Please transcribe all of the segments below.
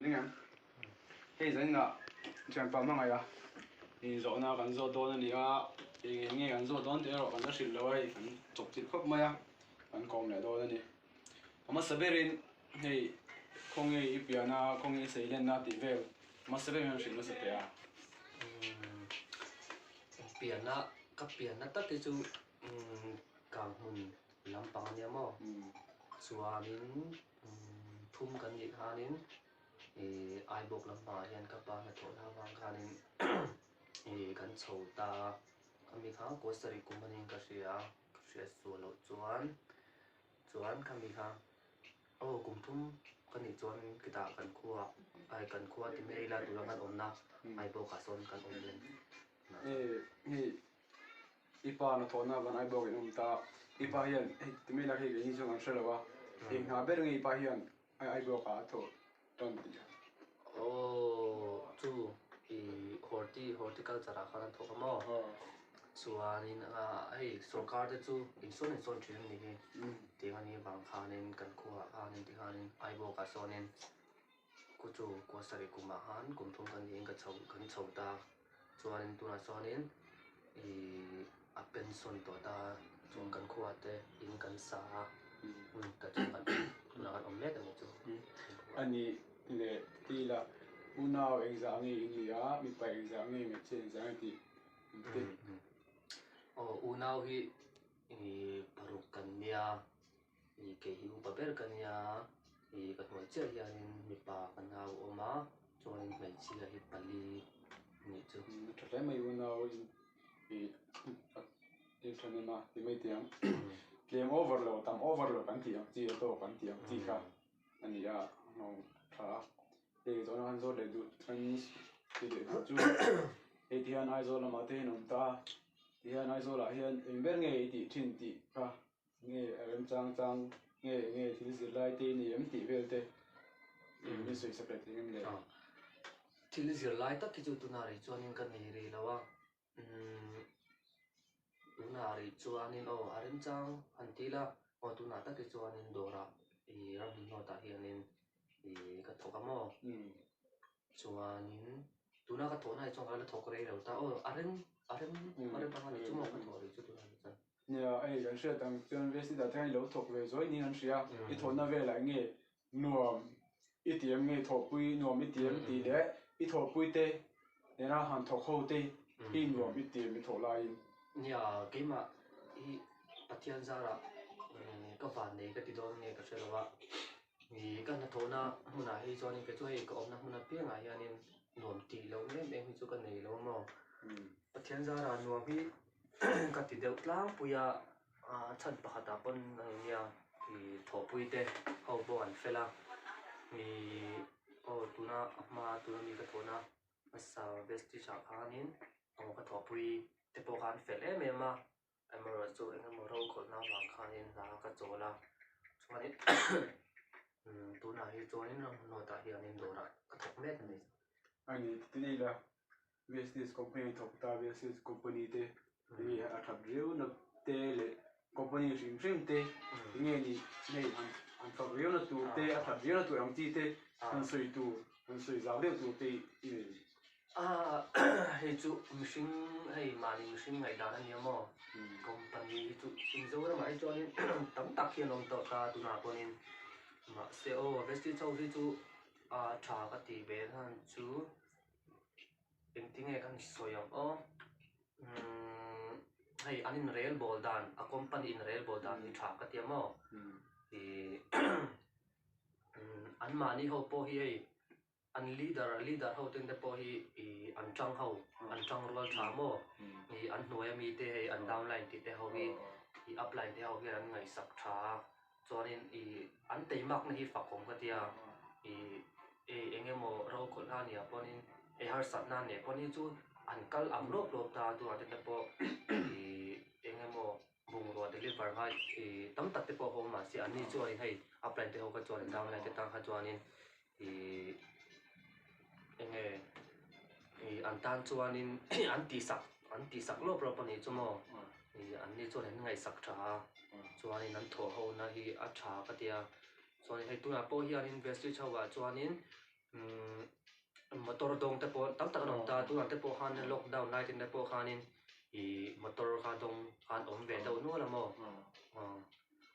ring em? Hei zaninah thianpa hmangaih a inzawhna kan zawt dawn a ni a, eng eng nge kan zawt dawn tih erawh kan la hrilh lo a, hei kan chawp chilh khawp mai a, kan kawm leh dawn a ni. A hmasa berin hei khawnge i pian a, khawnge i seilenna tih vel hmasa berin an hrilh nasa teh a. Pianna, ka pianna tak hi chu Kanghmun lampang a nia maw? Chuanin thum kan nih khanin ih Aibawk lampangah hian ka pa hnathawhna avang khanin ih kan chho ta a, khami kha kaw sarih kum aniin ka hria a, ka hriat sual loh chuan chuan khami kha aw kum thum ka nih chuan khitah kan khua ai kan khua ti mai ila tuna kan awmna Aibawkah sawn kan awm reng. I pa hnathawhna van Aibawk in awm ta, i pa hian hei ti mai lak hei kei hi chuan kan hre lo a, eng hna ber nge i pa hian Aibawk ah a thawh tan tih a? Aw chu i horti horticulture ah khan an thawk a maw? Chuanin hei sorkar te chu insawn insawn thin an ni hi, tiang a nih avang khanin kan khuaah khanin tikhanin Aibawk ah sawnin Ku chu kua sarih kumah khan kum thum kan niin ka chho kan chho ta chuanin tunah chuanin ihh a pension tawh ta chuan kan khuaah te in kan sa a tah chuan kan tunah kan awm mek a ni chu. A nih leh ti ila unau engzah nge i nih a mipa engzah nge hmeichhia engzah nge tih te. Aw unau hi ihh paruk kan nia. Ih kei hi upa ber ka nia, ih ka hnuai chiah hianin mipa ka nau a awm a, chuanin hmeichhia hi pali a nih chu. A tha hle mai unau in ih in tha nem a ti mai teh ang. Tlem over lo tam over lo kan tih ang chi a tawk kan tih ang chi kha a ni a, a tha a. Hei zawhna kan zawt leh duh kan ti leh duh chu hei ti hian Aizawl lamah te hian a awm ta a, tihian Aizawlah hian eng ber nge i tih thin tih kha Nge a remchang chang nge nge thil zir lai te i ni em tih vel te i min sawi sak leh thei ngem le? Thil zir lai tak hi chu tunah rih chuanin ka nei rih lo a, umm tunah rih chuanin aw a remchang han ti ila aw tunah tak hi chuanin dawrah ih ramhnuhnawtah hianin ih ka thawk a maw? Chuanin tuna ka thawhna hi chuan ka la thawk rei lo ta aw a rem a rem a rem ang a ni chu maw ka thawh rih chu tunah hi chuan. Nia hei kan hriat ang chuan VC dah te khan i lo thawk ve zuai niin an hria i thawhna velah nge nuam i ti em nge thawhpui nuam i ti em tih leh i thawhpui te nena han thawk ho te hi nuam i ti em i thawh laiin. Nia keimah hi Pathian zarah ka van nei ka ti dawn nge ka hre lo a. Ih ka hnathawhna hmunah hi chuanin kei chu hei ka awmna hmun apiangah hianin nuam tih loh em em hi chu ka nei lo maw. Pathian zarah nuam hi ka ti deuh tlangpui a, chhan pakhatah pawn a ni nia ih thawhpui te ho pawh an fel a, ih aw tuna a hma tuna mi ka thawhna hmasa vestige ah khanin aw ka thawhpui te pawh kha an fel em em a. Amaherawh chu eng emaw ro khawlhna avang khanin hna ka chawl a, chuanin tunah hi chuanin ramhnuhnawtah hianin dawrah ka thawk mek a ni. A ni ti ila business company thawk ta business company te enge a that riau na te leh company hrim hrim te enge ni hei an fak riau na tur te a that riau na tur ang chi te han sawi tur han sawi zau deuh tur te i nei. Ah hei chu mihring hei mahni mihring ngaihdan a nia maw company hi chu Mizoramah hi chuanin tam tak hi an awm tawh ta tunah pawhin mahse aw Vestige ho hi chu a tha ka tih ve hlan chu engtinge kan sawi ang aw umm hei an inrel bawl dan a company inrel bawl dan hi tha ka ti a maw ih anmahni ho pawh hi hei. An leader leader ho ten te pawh hi ih an tang ho an tang rual tha maw ih an hnuai ami te hei an downline tih te ho hi ih upline te ho hian an ngaihsak tha a chuanin ih an teimakna hi fak awm ka tia ih ei eng emaw ro khawlh hna nia pawhin ei harsatna nen pawhin hi chu an kal ang lawp lawp ta tunah te pawh ih eng emaw bungrua deliver ngai ih tam tak te pawh a awm mahse anni chuanin hei upline te ho kha chuan downline te tan kha chuanin. Ih enge ih an tan chuanin an tihsak an tihsak lawp lawp a nih chu maw ih an ni chuan an ngaihsak tha a chuanin an thawh ho na hi a tha ka tia chuanin hei tunah pawh hianin vestry chho ah chuanin. Motor dawng te pawh tam tak an awm ta, tunah te pawh khan lockdown lai te pawh khanin ih motor kha dawng khan awm ve deuh nual a maw?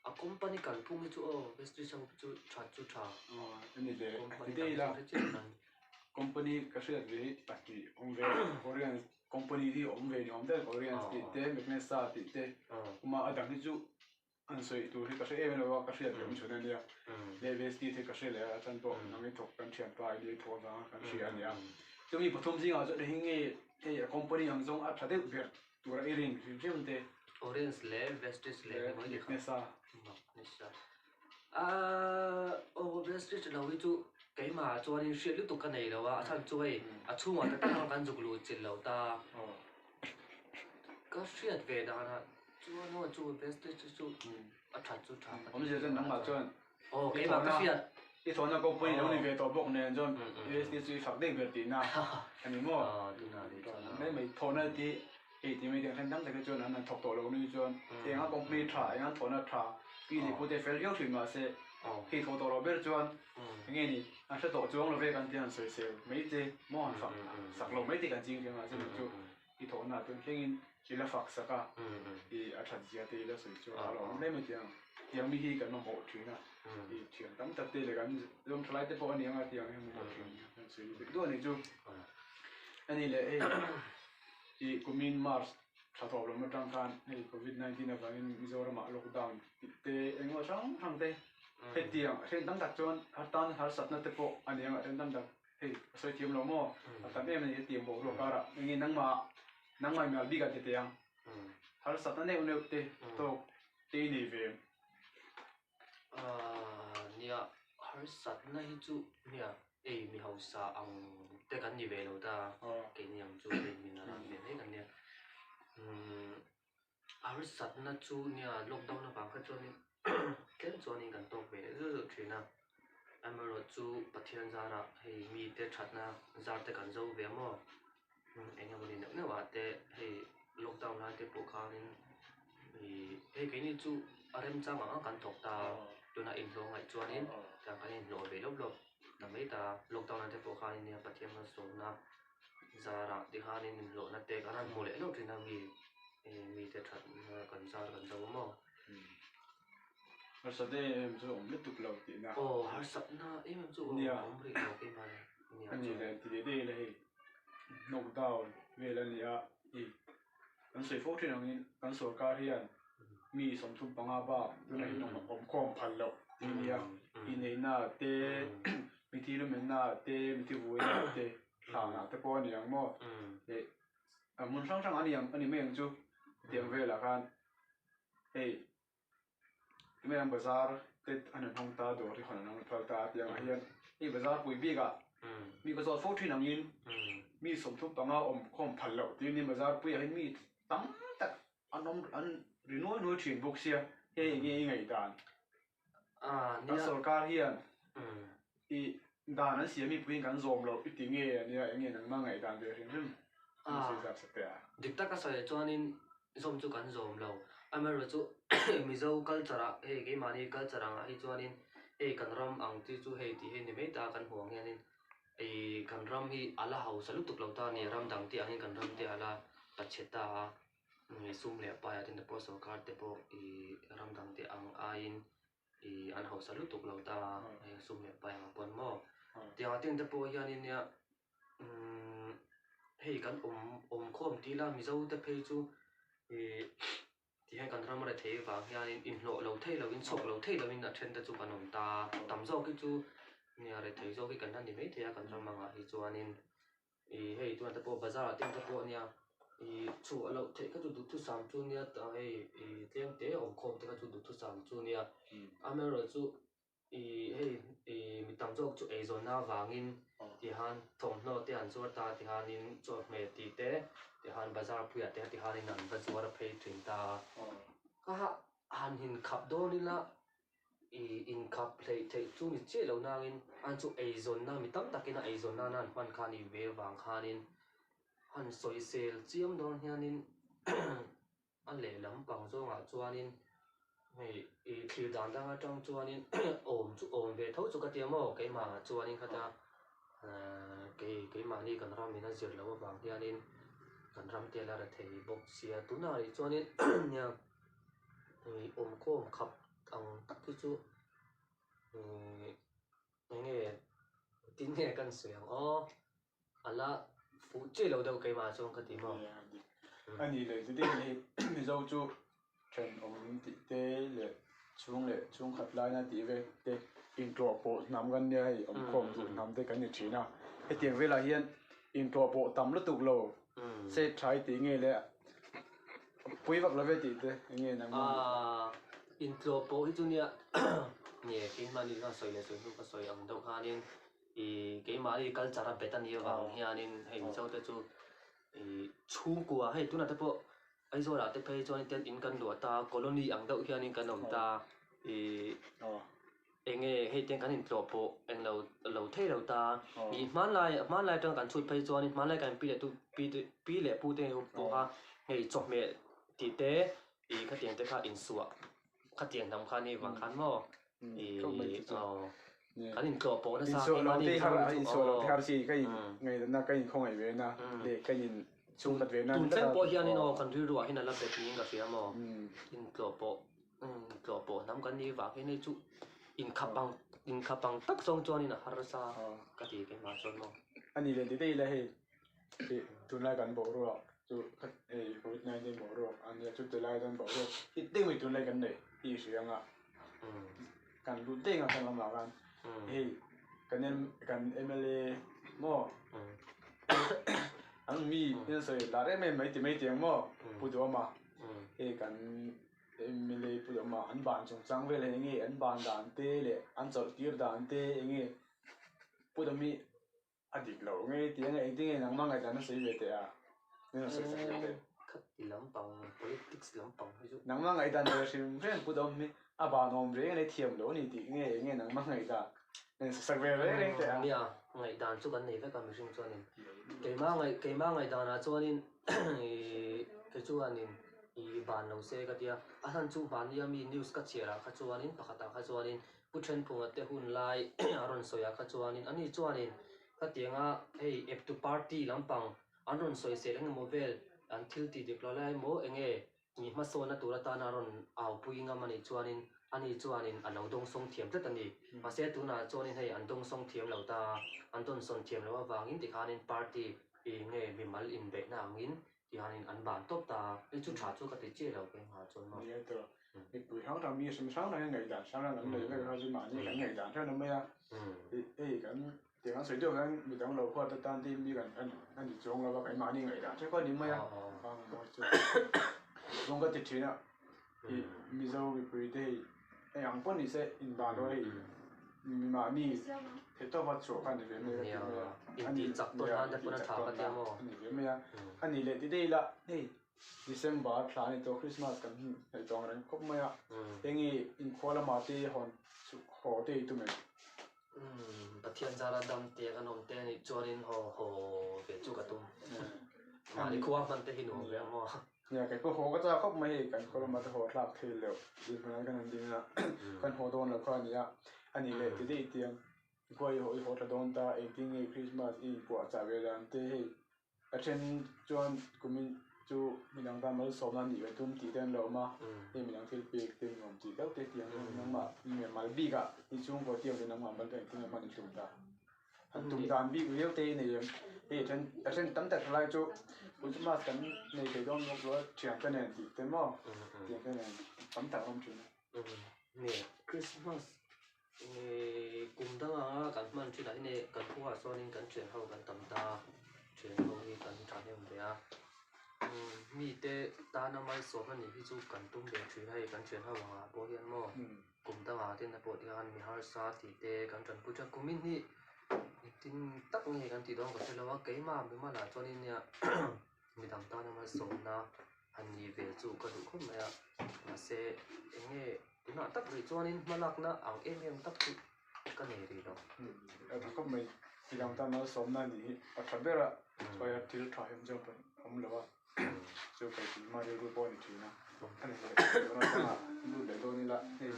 A company kalphung hi chu aw Vestige ho chu tha chu tha. Company dang chu hre chiah lo. Company ka hriat ve hi pahnih awm ve Korean company hi awm ve ni awm deuh Korean tih te Magnesa tih te kuma a dang hi chu An sawi tur hi ka hre em lo a, ka hriat leh awm chhun a nia. Leh Vesti te ka hre leh a, chuan pawh nang i thawk kan thianpa i nia i thawk avanga kan hria a nia. Chumi pathum zingah chuan hei nge hei a company ang zawng a tha deuh ber tura i rin hrim hrim te. Orange leh Vestige leh emaw i kha. Nisa. Aaa aw Vestige lo hi chu keimah chuanin hriat lutuk ka nei lo a, a chhan chu hei a chhungah tak tak kan zuk luh chilh lo ta. Ka hriat ve danah Chuan aw chu Vestige chu a that chu tha ka ti. Awmzia chuan nangmah chuan Aw keimah ka hriat. I thawhna company lo ni ve tawh bawk nen chuan Vestige chu i fak daih ber tihna a ni maw? Aw tunah ni chuan. Mai mai thawhna ti hei ti mai tiang then tam tak hi chuan an han thawk tawh lo ni chuan enga company tha enga thawhna tha pi leh pute fel viau thin mahse hei thawh tawh loh ber chuan enge ni an hre tawh chuang lo ve kan ti han sawisel mai che maw han fak sak lo mai te kan ching thin mahse chu I thawhna tun thlengin i la fak sak a, i a that zia te i la sawi chuan a lo awm hle mai tiang. Tiang mi hi kan mamawh thin a, i thian tam tak te leh kan zawm tha lai te pawh a ni ang a, tiang hi mamawh thin kan sawi dik duah a nih chu. A nih leh hei i kumin March thla thawh lam atang khan hei Covid 19 avangin Mizoramah lockdown tih te engemaw hrang hrang te hetiang then tam tak chuan har tan harsatna te pawh a ni ang a, then tam tak Hei, ka sawi thiam lo maw? A tam em a ni hetiang boruak karah. Enge nangmah, nangmah mial bik ah ti teh ang. Harsatna neuh neuh te tawk te i nei ve em? Aaa, nia, harsatna hi chu nia, ei mi hausa ang te kan ni ve lo ta, keini ang chu hei min a ran ve mai kan nia. Umm, harsatna chu nia lockdown avang kha chuanin tlem chuanin kan tawk ve leh zeuh zeuh thin a. Amaherawh chu Pathian zarah hei mite thatna zar te kan zo ve a maw eng emaw ni neuh neuh ah te hei lockdown lai te pawh khanin ih hei keini chu a remchang ang ang kan thawk ta tunah inhlawh ngaih chuanin tiang kan inhlawh ve lawp lawp ta mai ta lockdown lai te pawh khanin nia Pathian malsawmna zarah tikhanin inhlawhna te kan han hmu leh hlauh thin a mi mite thatna kan zar kan zo a maw. Harsat em em chu awm lutuk lo tihna. Aw harsatna em em chu awm rih lo keimah nia. A ni leh ti leh daih ila hei lockdown vel a ni a hei kan sawi fo thin angin kan sorkar hian mi 35 bak tunah hi awm khawm phal loh tih a ni a inneihna te mithi lumenna te mithi vuina te hlanah te pawh a ni ang maw leh hmun hrang hrang a ni ang a ni mai ang chu hetiang velah khan. Hei tunge ang bazar te an han hawng ta dawr hi hawn an hawng phal ta a tih angah hian hei bazar pui bikah mi ka zawt fo thin angin mi 35 awm khawm phal loh tiin bazar puiah hian mi tam tak an awm an ri nuai nuai thin bawk sia hei enge i ngaihdan kan sorkar hian i dan an siam mipuiin kan zawm loh i ti nge ania enge nangmah ngaihdan ve hrim hrim an sawi zap sak teh a. Dik taka sawi chuanin zawm chu kan zawm lo amaherawh chu Mizo culture ah hei keimahni culture angah hi chuanin hei kan ram ang chi chu hei tih hi ni mai ta kan hmuh ang hianin ih kan ram hi a la hausa lutuk lo ta a ni ram dang te angin kan ram te a la pachhe ta a sum leh pai ah te pawh sorkar te pawh ih ram dang te ang aiin ih an hausa lutuk lo ta a sum leh pai ang pawn maw tiang ah ten te pawh hianin nia umm hei kan awm awm khawm tih ila mizo te phei chu ih ti hian kan ram rethei vang hianin inhlawh lo thei lovin chhawk lo thei lovin a then te chu kan awm ta tam zawk hi chu nia rethei zawk hi kan la ni maithei a kan ram angah hi chuanin. Ih hei tunah te pawh bazar ah te te pawh ania ih chhuah loh theih kha chu duhthusam chu nia tah hei ih tlem te awm khawm te kha chu duhthusam chu nia amaherawh chu ih hei ih mi tam zawk chu eizawnna avangin tihan thawmhnaw te an zuar ta tihanin chawhmeh tih te tihan bazar puiah te tihanin an va zuar phei thin ta a han inkhap dawn ila. I inkhap hleih theih chu ni chiah lo nangin an chu eizawnna mi tam takin a eizawn nana an hman kha a nih ve avang khanin han sawisel chiam dawn hianin a lehlam pang zawngah chuanin hei i thlir dan dang atang chuanin awm chu awm ve tho chu ka tia maw keimah chuanin khata. keimahni kan ram in a zir loh avang hianin kan ram te la rethei bawk sia tunah rih chuanin nia ih awmkhawm khap ang tak hi chu ih eng nge tin nge kan sawi ang aw a la fuh chiah lo deuh keimah chuan ka ti maw. A nih leh zet em hi Mizo chu thenawm tih te leh chhung leh chhungkhat laina tih vel te intlawh pawh hnam kan nia hei awmkhawm duh hnam te kan ni thin a hetiang velah hian intlawh pawh tam lutuk lo se tha i tih nge le pui vak lo ve tih te eng nge nang Aaa intlawh pawh hi chu nia nge keimahni khan sawi leh sawi hnu ka sawi ang deuh khanin ih keimahni culture a bet a nih avang hianin hei Mizo te chu ih chhungkua hei tunah te pawh Aizawl ah te phei chuan ten in kan luah ta colony ang deuh hianin kan awm ta ih eng nge hei te kan intlawh pawh eng lo lo thei lo ta ih hmanlai hmanlai atang kan chhut phei chuan hmanlai kan pi leh tu pi te pi leh pu te ho pawh kha hei chawhmeh tih te ih khatiang te kha insuah khatiang hnam kha ni vang khan maw ih aw kan intlawh pawh nasa keimahni insuah loh te har chi ka in ngaihna ka in khawngaih ve na leh ka in chhungkhat ve na tun thleng pawh hianin aw kan rilru ah hian a la bet niin ka hria maw intlawh pawh Intlawh pawh hnam kan nih vang hian hei chu inkhap ang inkhap ang tak zawng chuanin a harsa ka ti keimah chuan maw. A nih leh ti daih ila hei ih tunlai kan boruak chu hei covid 19 boruak a nia chu tilai chuan boruak hit deuh mai tunlai kan nei hi i hria anga kan lut daih anga kan lamah khan hei kan kan mla maw an mi in sawi lar em em mai ti mai tiang maw Pu Duhawma hei kan MLA pu deuh mah an ban chungchang vel eng nge an ban dan te leh an chawlh tir dan te eng nge pu deuh hi a dik loh nge tih anga engtin nge nangmah ngaihdan a sawi ve teh a eng a sawi sak ve teh. Khati lampang politics lampang hi chu. Nangmah ngaihdan ve hrim hrim pu deuh hi a ban awm reng a nei thiam loh a ni tih nge eng nge nangmah ngaihdan eng sawi sak ve reng reng teh a. Nia ngaihdan chu kan nei vek a mihring chuanin keimah ngaih keimah ngaihdanah chuanin Ih kei chuanin ih ban lo se ka tia, a hlan chu hmahnia mi news ka chhiar ah kha chuanin pakhat ah kha chuanin Pu Thenphunga te hun lai a rawn sawi ah kha chuanin ani chuanin khatianga hei ep tu party lampang an rawn sawi sel engemaw vel an thil tih dik lo lai emaw enge ih hmasawnna tur atana a rawn au pui ngam anih chuanin ani chuanin a lo dawngsawng thiam tlat a ni. Mahse tunah chuanin hei an dawngsawng thiam lo ta, an dawnsawn thiam loh avangin tikhanin party I nge mimal inbeihna angin tihanin an ban tawp ta a, hei chu tha chu ka ti chiah lo keimah chuan maw. Nia tawh, mipui hrang hrang mi hrim hrang hrang ngaihdan hrang hrang an nei vek a, chu mahni kan ngaihdan hrang hrang mai a, hei kan tiang an sawi deuh hian midang lo huat atan te mi kan a ni chuang lo a, keimahni ngaihdan hrang kha a ni mai a, chu zawng ka ti thin a, i Mizo mipui te hei eng ang pawh ni se inban dawn hei mahni theih tawp a chhuah kha a ni ve mai a ti mai a inti chak tawn nan te pawn a tha ka tia maw a ni ve mai a a nih leh ti daih ila hei December thla a ni tawh Christmas kan hnaih tawh ang reng khawp mai a enge inkhua lamah te hawn haw te i tum em? Pathian zara dam te kan awm te a nih chuanin haw haw ve chu ka tum mahni khua hman te hi nuam ve ang maw. Nia kei pawh haw ka chak khawp mai hei kan khaw lamah te haw thlak thei loh tih hmunah kan han ding a kan haw dawn lo kha a ni a a nih leh ti daih tiang khua i haw i haw tla dawn ta engtin nge Christmas i inpuah chah ve dan te hei a then chuan kumin chu midang tan malsawmna nih ve tum tih te an lo awm a hei midang thil pek te nuam tih deuh te tiang nangmah mal bik ah i chhungkaw tiang te nangmah mal engtin nge hman i tum ta. Han tum dan bik viau te i nei em? Hei a then a then tam tak lai chu Christmas kan nei thei dawn bawk lo a thian te nen tih te maw thian te nen tam tak a awm thin a. Nge Christmas kum dang anga kan hman thin ah hian hei kan khuaah sawnin kan thian ho kan tam ta thian ho hi kan thahnem ve a mite tana malsawm a nih hi chu kan tum ve thin a hei kan thian ho angah pawh hian maw. Kum dangah te na pawh tiang mi harsa tih te kan tanpui tha. Kumin hi engtin tak nge kan tih dawn ka hre lo a, keimah mimalah chuanin nia midang tana malsawmna han nih ve chu ka duh khawp mai a, mahse eng nge tunah tak rih chuanin hmalakna ang em em tak chu ka nei rih lo. A tha khawp mai, midang tan malsawmna nih hi a tha ber a, chuai a thil tha em chuan awm lo a. Chu kei tih hma rilru pawh a ni thin a, a ni leh tun atanga lut leh dawn ila hei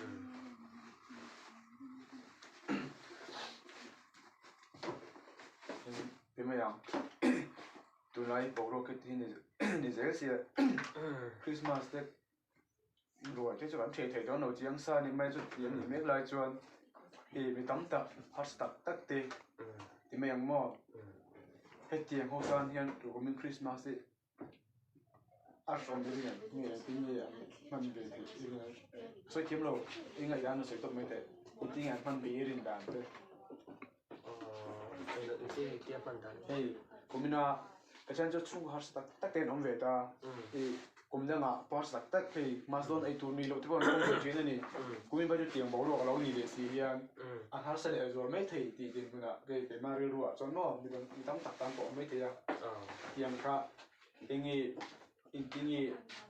Ti mai ang. Tunlai boruak hi ti ni zel sia Christmas te ruai te chu kan thei thei dawn lo chiang sa ni mai chu ti a nih mek lai chuan hei mi tam tak harsa tak tak te ti mai ang maw hetiang ho tan hian tukumin Christmas hi a hrawm te hian nge engtin nge an hman ve tih sawi thiam lo i ngaihdan a sawi tawp mai teh engtin nge an hman ve i rin dan te. Hei kumina Pathian chu chhung harsa tak tak te an awm ve ta i kum dangah pawh harsa tak tak hei mas dawn ei tur ni loh te pawh an awm ve thin a ni kumin phei chu tiang boruak a lo ni leh si hian an harsa leh zual mai thei tih dinhmunah hei keimah rilruah chuan maw mi tam tak tan pawh a awm mai thei a tiang kha eng nge engtin nge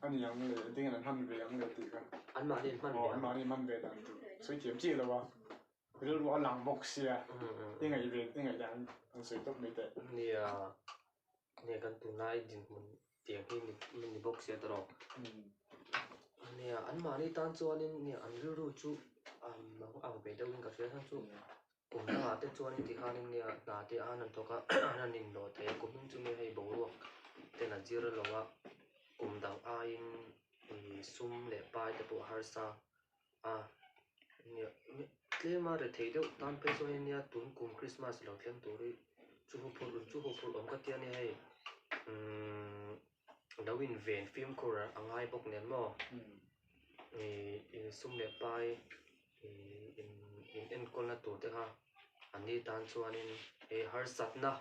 a ni ang le engtin nge an hman ve ang le tih kha anmahni an hman ve dan tur sawi thiam chiah lo a. Rilru a lang bawk sia, i ngaih ve i ngaih dan an sawi tawp mai teh. Nia, nia kan tunlai dinhmun tiang hi ni ni bawk sia tawrh. Nia, anmahni tan chuanin nia an rilru chu a mang ang ve deuhin ka hria chhan chu kum dangah te chuanin tikhanin nia hna te an han thawk a an han inhlawh thei a kum hming chu mi hei boruak ten a zir lo a kum dang aiin sum leh pai te pawh a harsa a nia tlem a rethei deuh tan phei chuan nia tun kum Christmas lo thleng tur hi chu hu phurh chu hu phurh awm ka tia nia hei umm lo in ven fimkhur a ngai bawk nen maw ih in sum leh pai ih in in enkawl na tur te kha an ni tan chuanin hei harsatna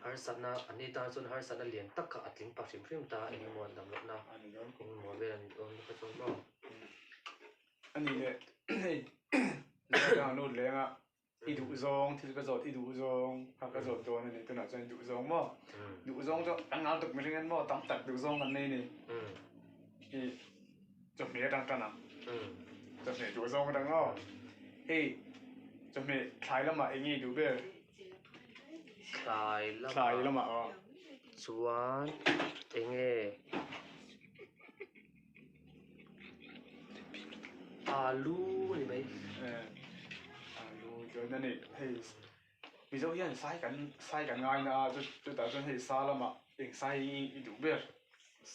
Harsatna, an ni tan chuan harsatna lian tak kha a tling pah hrim hrim ta eng emaw an dam lohna, eng emaw vel an awm kha chuan maw. A ni leh hei zai ang lut leng a i duh zawng thil ka zawt i duh zawng kha ka zawt dawn a ni tunah chuan i duh zawng maw duh zawng chu an ngal tuk mihring hian maw tam tak duh zawng kan nei a ni i chawhmeh atang tan ang chawhmeh duh zawng atang aw hei chawhmeh thlai lamah eng nge i duh ber. Thlai Thlai lamah aw. Chuan enge alu a ni mai. Alu chuan a ni hei Mizo hian sai kan sai kan ngai na a chutah chuan hei sa lamah eng sai hi i duh ber.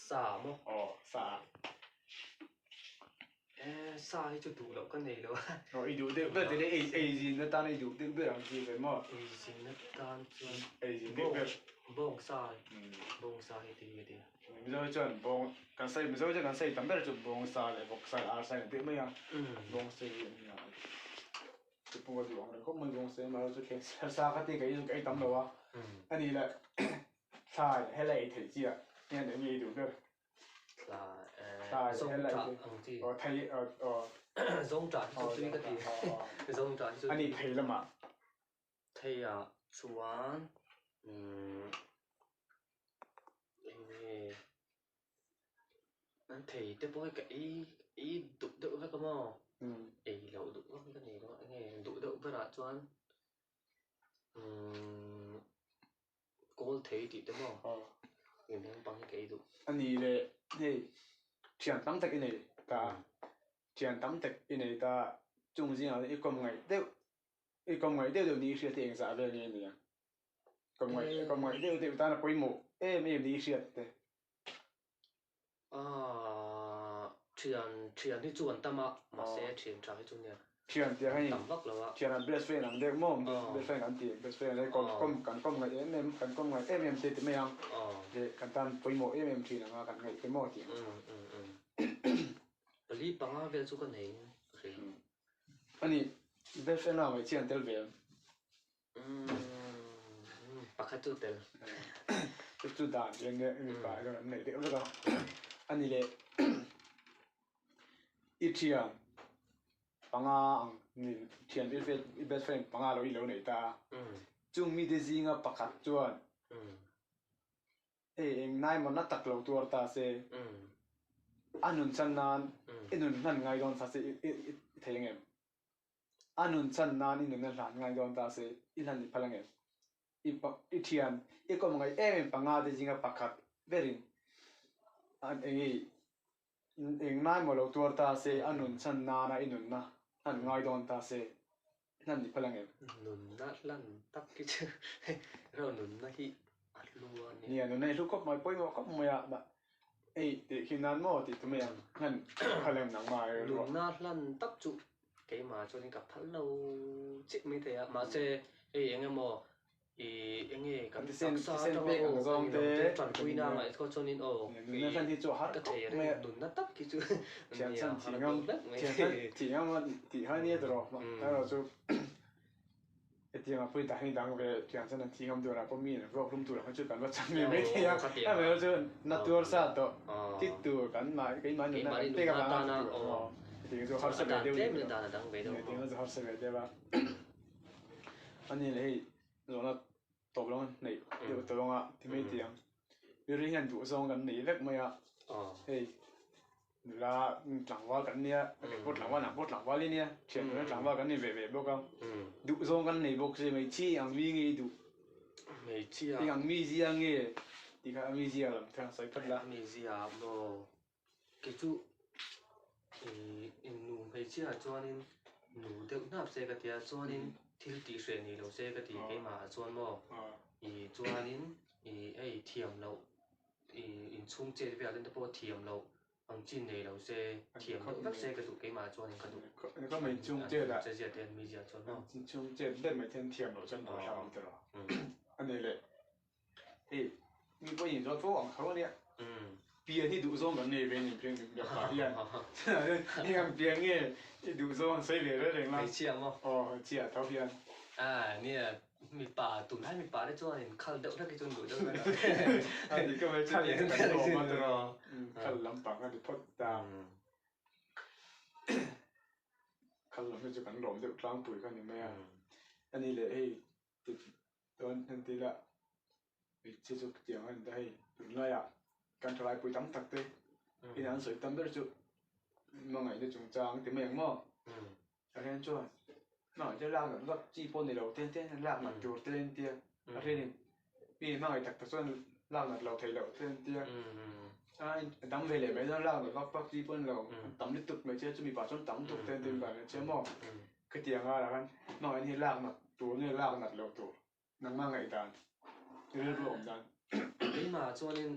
Sa maw? Aw sa. Eh sa hi chu duh loh ka nei lo a. Aw i duh deuh ber te leh ei ei zin atan i duh deuh ber ang chi ve maw? Ei zin atan chuan ei zin deuh ber. Bawng sa bawng sa hi tui ka ti. Mizo hi chuan bawng kan sawi Mizo hi chuan kan sawi tam ber chu bawng sa leh vawk sa leh ar sa in tih mai a. Bawng sa hi a nia. Chu pawh ka duh ang reng khawp mai bawng sa hi mahse chu thleng sa ka ti ka ei tam lo a. Ani leh thlai helai ei theih chiah hian eng nge i duh ber? A nih thei lamah. Theiah chuan umm eng nge an thei te pawh hi ka ei ei duh deuh vek a maw ei loh duh vak hi ka nei lo a eng nge duh deuh berah chuan umm. Kawl thei tih te maw? Eng eng pang hi ka ei duh. A ni le, hei thian tam tak i nei ta, thian tam tak i nei ta, chung zingah i kawm ngaih deuh, i kawm ngaih deuh deuh ni i hriat hi engzah vel nge nia? Kawm ngaih, kawm ngaih deuh deuh tana pawimawh em em ni i hriat te. Aaa thian thian hi chu an tam a mahse thian tha hi chu nia Thian tih ang tam vak lo a. Thian an best friend ang deuh maw best friend an ti best friend an kawm kawm kan kawm ngaih em em kan kawm ngaih em em te ti mai ang leh kan tan pawimawh em em thin anga kan ngaih te maw tih ang Pali panga vel chu ka nei in ka hria. Ani best friend ah ngaih chian tel ve em? Pakhat chu tel. Chu chu dan tih enge mipa erawh an neih deuh vek a. A ni leh i thian panga ang ni thian i best friend panga lo i lo neih ta a. Chung mite zinga pakhat chuan Hei eng nai maw na tak lo tuar ta se, a nun chan nan i nun hman ngai dawn ta se i thei ang em? A nun chan nan i nun a hlan ngai dawn ta se, i hlan i phal ang em? I i thian, i kawm ngaih em em panga te zinga pakhat berin an eng i eng nai maw lo tuar ta se, a nun chan nana i nunna hlan ngai dawn ta se. Hlan ni phal ang em? Nunna hlan tak hi chu ro nunna hi a hlu a nia. Nia, nunna hi hlu khawp mai, pawimawh khawp mai a, mah ei tih khi nan maw tih tum mai ang, hlan phal em nangmah ai ruah. Nunna hlan tak chu keimah chuanin ka phal lo chiah mai thei a, mahse hei eng emaw I enge kan taksa atanga aw eng lam te tanpuina a ngaih khaw chuanin aw ka thei reng nunna tak khi chu nia har a deuh hlek mai. Keimahni nunna atana aw a dan tlem in a dan a dang ve deuh maw. Zawhna tawp lo neih deuh tawh ang a ti mai tih ang. Ri hian duh zawng kan nei vek mai a, hei nula tlangval kan nia, kei pawh tlangval nang pawh tlangval i nia, thian nula tlangval kan ni ve ve bawk a, duh zawng kan nei bawk se hmeichhi ang mi nge i duh? Eng ang mizia nge tih kha a mizia lam kha sawi phawt la. Mizia maw Kei chu ih nu hmeichhia chuanin nu deuh hnap se ka tia chuanin thil tih hreh ni lo se ka ti keimah ah chuan maw ih chuanin ih hei thiam loh ih inchhung chet vel te pawh thiam loh ang chin nei lo se thiam deuh vek se ka duh keimah ah chuanin ka duh che zia te mi zia chuan maw. Inchhung chet ber mai hian thiam loh chuan buaithlak ang tiraw a nei leh. Hei mi pawh in zawt fo ang tho ania. Pian hi duh zawng kan nei ve ni pian mipa hian. Heng ang pian nge i duh zawng an sawi ve reng reng la. Hmeichhia maw? Aw hmeichhia tho hian. A nia mipa tunlai mipa te chuan in khal deuh hlek hi chu an duh deuh hlek a. A ni ka mai chu tiang kan lawm a tiraw. Khal lampang a ni phawt ta. Khal lam hi chu kan lawm deuh tlangpui kha ni mai a. Ani leh hei Chuan hentila hmeichhia chu tiang a ni ta hei tunlaiah kan thalai pui tam tak te ina an sawi tam ber chu hmangaihna chungchang ti mai ang maw a then chuan hmangaih te lak nat vak chi pawh ni lo te te lak nat tur te an tia a thenin mi hmangaih tak tak chuan lak nat lo theih loh te an tia a dang ve leh mai chuan lak nat vak vak chi pawh ni lo an tam lutuk hmeichhia chu mipa chuan tam lutuk te an ti hmeichhia maw. Khitiang a lah khan hmangaih hi lak nat tur nge lak nat loh tur nangmah ngaihdan rilru awm dan. Keimah chuanin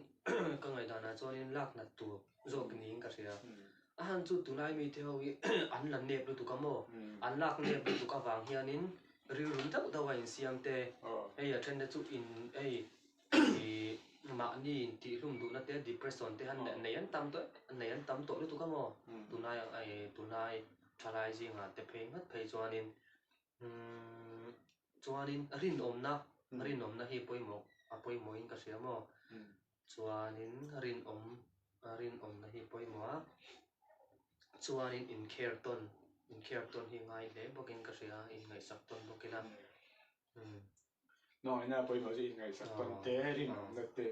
ka ngaihdanah chuanin lak nat tur zawk niin ka hria. A han chu tunlai mite ho hi an la nep lutuk a maw? An lak nep lutuk avang hianin rilru deuh deuh a insiam te, hei a then te chu in hei ih mahni intihhlum duhna te depression te han nei an tam tawh nei an tam tawh lutuk a maw? Tunlai tunlai Thalai zingah te phei ngat phei chuanin umm chuanin rinawmna rinawmna hi pawimawh a pawimawhin ka hria maw chuanin rinawm rinawmna hi pawimawh a chuanin inkher tawn inkher tawn hi ngai hle bawkin ka hria inngaihsak tawn bawk ila umm. Hmangaihna pawimawh chu inngaihsak tawn te rinawmna te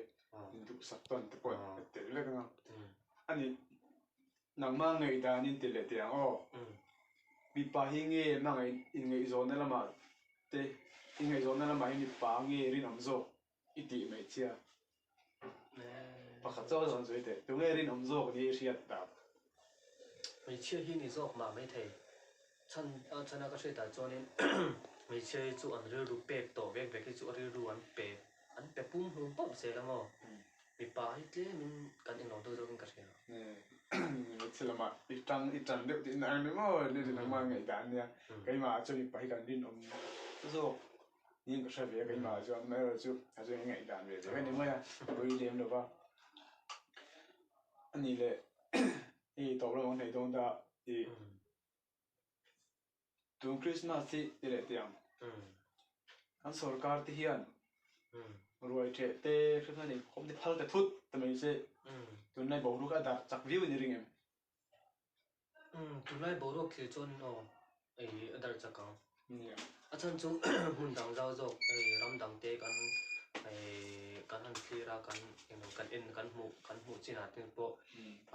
induhsak tawn te pawh a tel vek ang a ani. Nangmah ngaihdanin ti leh teh ang aw. Mipa hi nge hmangaih inngaihzawnna lamah te inngaihzawnna lamah hi mipa nge rinawm zawk i tih mai chia. Pakhat chauh zawn sawi teh. Tunge rinawm zawk ni i hriat dan? Hmeichhia hi ni zawk mah maithei. Chhan a chhana ka hriatah chuanin hmeichhia hi chu an rilru pek tawh vek vek hi chu a rilru an pe an pe pum hlum pawp zel ang aw. Mipa hi tlemin kan inlo deuh deuhin ka hria. Hmeichhe lamah i tang i tan deuh tihna ang ni maw ni rin ang ngaih dan ania. Keimah ah chuan mipa hi kan rinawm zawk niin ka hre ve a keimah ah chuan amaherawhchu a chuan i ngaihdan ve ve ni mai a pui lem lo va. Ani leh hei tawp lamah kan hnaih dawn ta i Tun Christmas hi ti leh teh ang. Kan sorkar te hian ruai theh te Christmas ni khawm te phal ta thut ta mai se tunlai boruak a darh chak viau a ni ring em? Tunlai boruak thlir chuan aw ei a darh chak ang. A chhan chu hmun dang zau zawk hei ram dang te kan ei kan han thlir a kan englo kan en kan hmuh kan hmuh chinah te pawh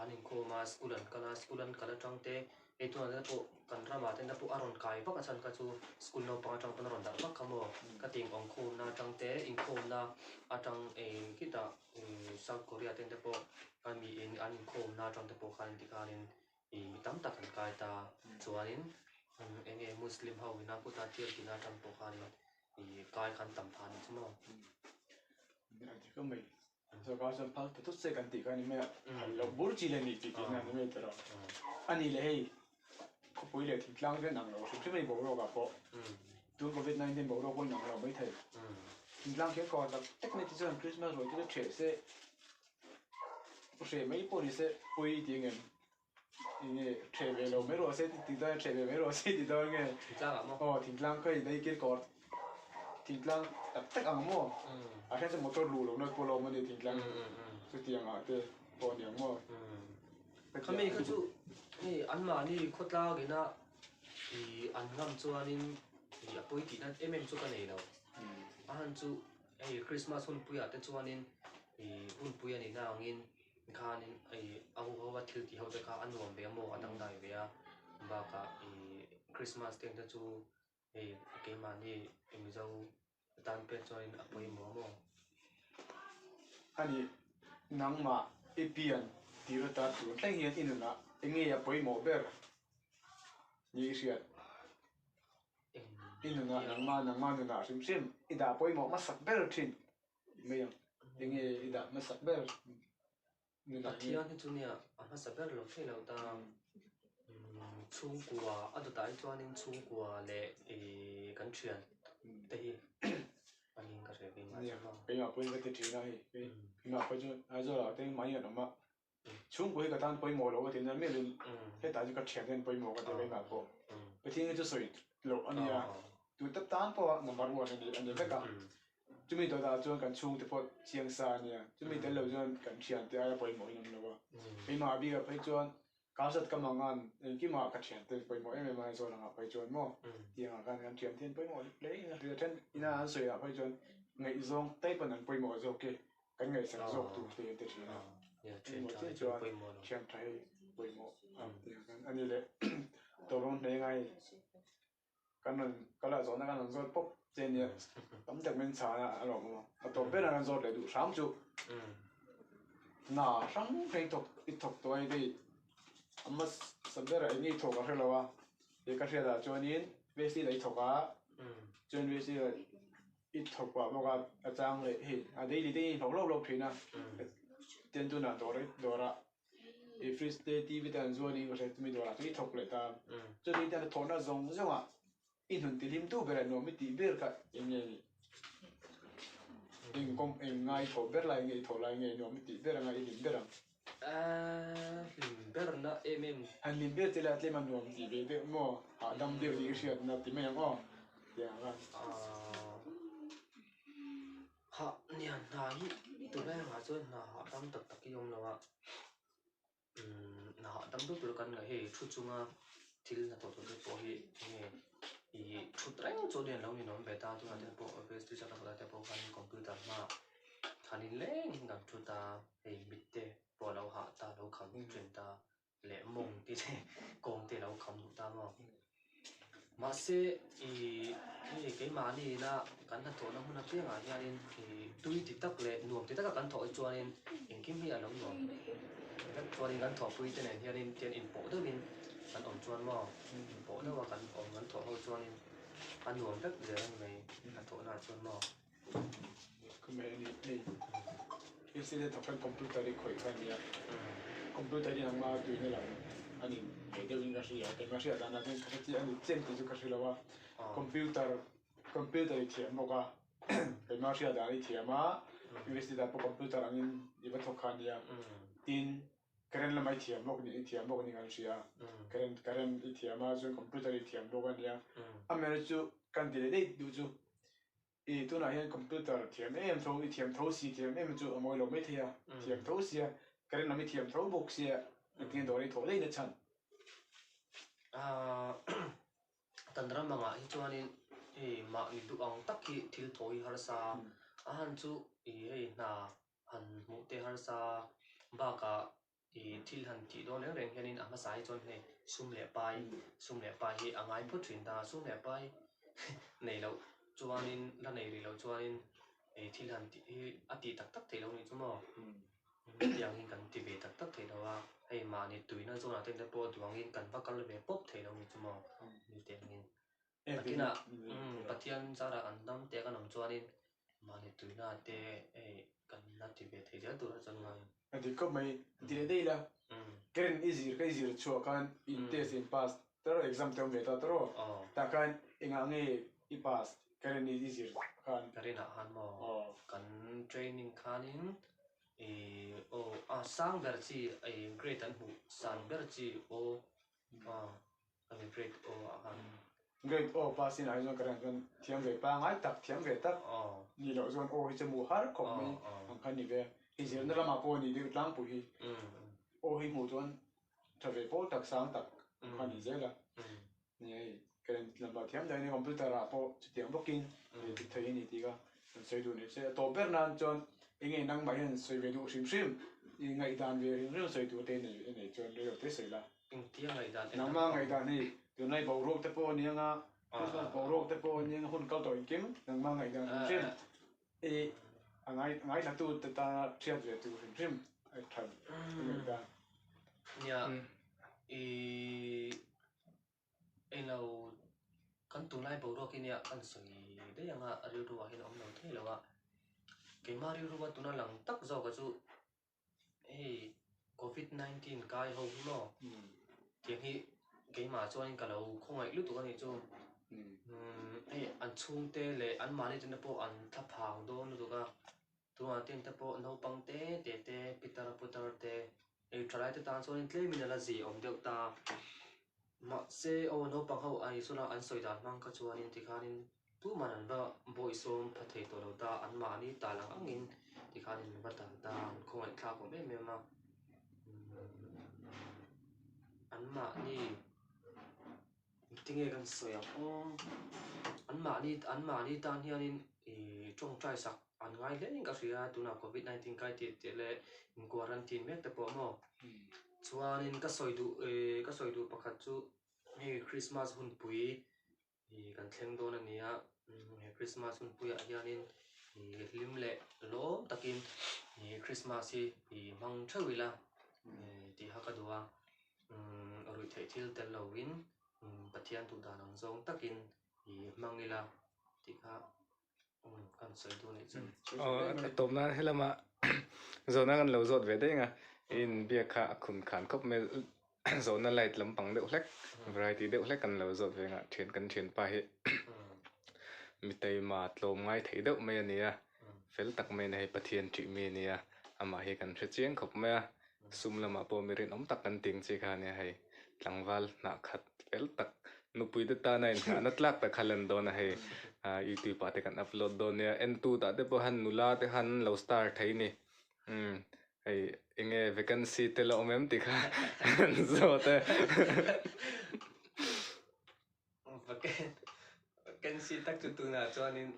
an inkhawm a school an kal a school an kal atang te hei tunah te pawh kan ramah te pawh a rawn kai vak a chhan kha chu school naupang atang pawn a rawn darh vak kha maw ka ti inkhawmna atang te inkhawmna atang ei khitah South Korea te pawh a miin an inkhawmna atang te pawh khan tikhanin ih mi tam tak an kai ta chuanin. Eng nge Muslim ho ina kuta thil tina atang pawh khanin i kai khan tam phah ni chu maw? A dik mai. Sorkar chuan phal ta tut se kan tih kha a ni mai a, phal loh bur chi leh nih tih tihna a ni mai tawh lo. A ni leh hei khawpui leh thingtlang te an ang lo hrim hrim a ni boruak ah pawh. Tun covid 19 boruak pawh in ang lo maithei. Thingtlang khian kawr tak tak mai te chuan Christmas ruai te chu ṭheh se, hreh mai pawh ni se pawi tih ang em? Enge ṭheh ve lo mai rawh se tih dawn ṭheh ve mai rawh se tih dawn nge? Thingtlang ah maw? Aw thingtlang kha i dai kir kawr thingtlang tak tak ang maw? A then chu motor luh lohna pawh a lo awm a ni thingtlang chutiang ah te pawh a ni ang maw? Khami kha chu hei anmahni khawtlang ina ih an ngam chuanin ih a pawi tihna em em chu ka nei lo. A han chu hei Christmas hunpuiah te chuanin ih hunpui a nihna angin Khanin ih a huho a thil tih ho te kha a nuam ve a maw a dangdai ve a bakah ih Christmas te te chu hei keimahni Mizo tan pek chuanin a pawimawh a maw. Ani nangmah i pian tir ata tun thleng hian i nunah eng nge a pawimawh ber ni i hriat? I nunah nangmah nangmah nunah hrim hrim i dah pawimawh hmasak ber thin. Mai ang, enge i dah hmasak ber nunah hian? Pathian hi chu nia a hmasa ber lo thei lo ta. Chhungkua a dawtah hi chuanin chhungkua leh ih kan thian te hi a ning ka hre ve mai Nia, keimah pawhin ka ti thin a hei. Keimah pawh chu Aizawl ah te mahni an awm a, chhungkua hi ka tan pawimawh lo ka ti nia mialin hetah chu ka thian te an pawimawh ka ti a keimah pawh. Pathian hi chu sawi loh a nia, tute tan pawha number one a ni vek a. Chumi dawtah chuan kan chhungte pawh chiang sa a nia, chumi tel lo chuan kan thiante aia pawimawh in awm lo a. Keimah a bikah phei chuan Karsat ka mangan engkimah ka thiante pawimawh em em a Aizawl angah phei chuan maw tiangah khan kan thiante an pawimawh hle in a hria then ina an sawi ah phei chuan ngaihzawng type an an pawimawh zawk e kan ngaihsak zawk tur te an ti thin a. Engmaw chiah chuan thian tha hi pawimawh ang tiang khan a ni leh tawlawm hle ngai. Kan rawn kal a zawhna kan rawn zawt pawp che nia tam tak min chhan a a lawm awm a a tawp ber a kan zawt leh duh hram chu hna hrang hrang thawk i thawk tawh a hei a hmasa ber ah eng nge i thawk a hre lo a he ka hriat ah chuanin vc la i thawk a chuan vc la i thawk pah bawk a a chang leh hei a daily te hi i hlawk hlawk hlawk thin a tin tunah dawr dawr ah I fridge te TV te an zuan in ka hre chumi dawrah chuan i thawk leh ta. Chumi te an thawhna zawng zawng ah i hnun ti hlim tu ber ah nuam i tih ber kha eng nge ni? Eng kawng eng ngai i thawh ber lai nge i thawh lai nge nuam i tih ber anga i hlim ber ang? Ahh hlim ber na em em. Han hlim ber che la tlem a nuam tih ve deuh maw? Hahdam deuh tih i hriatna ti mai ang aw tiang ang khan. Ahh. Hah nia hna hi tunlai ah chuan hna hahdam tak tak hi a awm lo a umm hna hahdam deuh tur kan ngaih hei thu chunga thil hnathawh tur te pawh hi enge ih thut reng chu ania lo ninawm ve ta tunah te pawh office te te pawh khan computer hmaah han inleng in kan thu ta hei mit te pawh a lo hah ta a lo kham thin ta. leh mawng te te kawng te lo kham duh ta maw mahse ih hei keimahni ina kan hnathawhna hmun apiangah hianin ih tui ti tak leh nuam ti taka kan thawh hi chuanin engkim hi a lo nuam vek chuanin kan thawhpui te nen hianin tian inpawh deuhin kan awm chuan maw inpawh deuha kan awm kan thawh ho chuanin a nuam vek zel a ni mai hnathawhna ah chuan maw. Computer hi khawih kha a nia computer hi ang a tuina lam a ni ve deuhin ka hria keimah hriat dan ah chuan ka hre chiah a ni chiang tih chu ka hre lo a computer computer i thiam bawk a keimah hriat dan i thiam a university ah pawh computer angin i va thawk kha a nia tin current lama i thiam bawk nih i thiam bawk nih kan hria current current i thiam a chuan computer i thiam bawk a nia amaherawhchu kan ti leh daih duh chu. I tunah hian computer thiam em tho, i thiam tho si thiam em chu a mawi lo maithei a, thiam tho sia, current lam i thiam tho bawk sia, engtin dawr i thawh daih na chhan. Aaa kan ram angah hi chuanin hei mahni duh ang tak hi thil thaw hi harsa a han chu ih hei hna han hmuh te harsa bakah Ih thil han tih dawn reng reng hianin a hmasa hi chuan hei sum leh pai sum leh pai hi a ngai phawt thin ta sum leh pai nei loh chuanin la nei rih loh chuanin ih thil han tih hi a tih tak tak theih loh a nih chu maw hetiang hi kan ti ve tak tak theih lo a. Hei mahni tuina zawnah te te pawh duangin kan va kal ve pawp thei lo ni chu maw ni te angin. Nakinah Pathian zarah kan dam te kan awm chuanin mahni tuina te hei kan la ti ve thei zel tur a chuan ngai. A dik khawp mai, ti leh daih ila. Karen i zir ka i zir chhuah khan in test in pass tawrh exam te awm ve ta tawrh aw. Tah khan engah nge i pass Karen i zir khan? Karen ah khan maw kan training khanin Ih aw a sang ber chi ih grade an hmuh san ber chi aw a ani grade aw ah khan. Grade aw pass in ah hi chuan ka rin chuan thiam ve pangai tak thiam ve tak ni loh chuan aw hi chu hmuh har khawp mai ang kha ni ve a i zirna lamah pawh ni deuh tlangpui hi aw hi hmuh chuan tha ve pawl tak sang tak ang kha ni zel a. Ni hei, ka rin lam ah thiam dahin computer ah pawh chutiang bawkin dik thei a ni tih kha kan sawi duh ni se. A tawp ber nan chuan eng nge nangmah hian sawi ve duh hrim hrim, i ngaihdan ve hrim hrim sawi tur te i nei chuan rei lo te sawi la. Engtia ngaihdan en Nangmah ngaihdan hei tunlai boruak te pawh a ni anga, Christmas boruak te pawh a ni anga hun kal tawh engkim nangmah ngaihdan hrim hrim i a ngaithla tu te tana hriat ve tur hrim hrim a tha i ngaihdan. Nia, i Englo kan tunlai boruak hi nia kan sawi daih anga rilru ah hian a awm lo thei lo a, keimah rilru a tuna lang tak zawk a chu hei covid 19 kai ho hi maw tiang hi keimah chuanin ka lo khawngaih lutuk a nih chu hei an chhungte leh an mahni te pawh an thlaphang dawn lutuk a. Tunah ten te pawh naupang te te te pitar putar te ei tha lai te tan chuanin tlemin a la zih awm deuh ta. Mahse aw naupang ho a Isua an sawi dan hmang kha chuanin tikhanin tuman an va bawihsawm pha thei tawh lo ta, anmahni tal ang angin tikhanin an va tal ta, an khawngaih thlak awm em em a. Anmahni Tinge kan sawi ang aw, anmahni anmahni tan hianin ih tawngtai sak an ngai hle in ka hria tunah covid 19 kai tih tih leh in quarantine mek te pawh maw chuanin ka sawi duh ih ka sawi duh pakhat chu hei Christmas hunpui ih kan thleng dawn a ni a he Christmas hunpuiah hianin ih hlim leh lawm takin ih Christmas hi ih hmang theuh ila ih tih kha ka duh a. Ruihtheih thil tel lovin Pathian duh dan ang zawng takin i hmang ila tih kha kan sawi duh anih chu. Aw a tawp nan helama zawhna kan lo zawt ve daih ang a, i inbiak kha a khun khan khawp mai zawhna light lampang deuh hlek variety deuh hlek kan lo zawt ve ang a thian kan thianpa hi mitaima tlawm ngai thei deuh mai a ni a, fel tak mai a ni hei Pathian ṭih mi a ni a, amah hi kan hre chiang khawp mai a. Sum lamah pawh mi rinawm tak kan ting chi kha ania hei tlangval hnah khat fel tak nupui te tana inngahna tlak tak kha lan dawn a hei ah youtube ah te kan upload dawn nia entu tah te pawh han nula te khan lo star thei ni umm hei enge vacancy te la awm em tih kha an zawt e. Vacancy tak chu tunah chuanin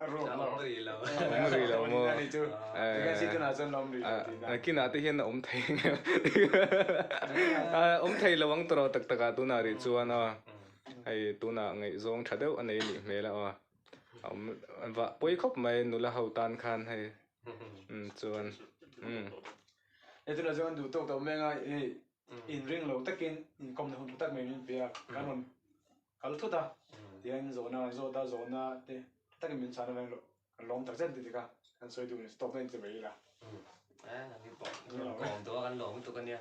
a awm rih lo. Awm rih lo maw? Vacancy tunah chuan a awm rih lo tihna. Nakinah te hian a awm thei ang em? Awm thei lo ang tawrh tak takah tunah rih chuan aw. Hei tunah ngaihzawng tha deuh a nei nih hmel a aw. A awm vah pawi khawp mai nula ho tan khan hei chuan. Hei tunah chuan duh tawk tawh mai anga hei Inring lo takin inkawmna hun tha tak mai min pe a, kan rawn kal thut a, tihian zawhna kan zawt a, zawhna te tha takin min chhan avangin kan lawm tak zet ti kha kan sawi duh ni, stop na in ti mai ila. Eh, kan ni pawh kan kawm tawh a, kan lawm lutuk a nia.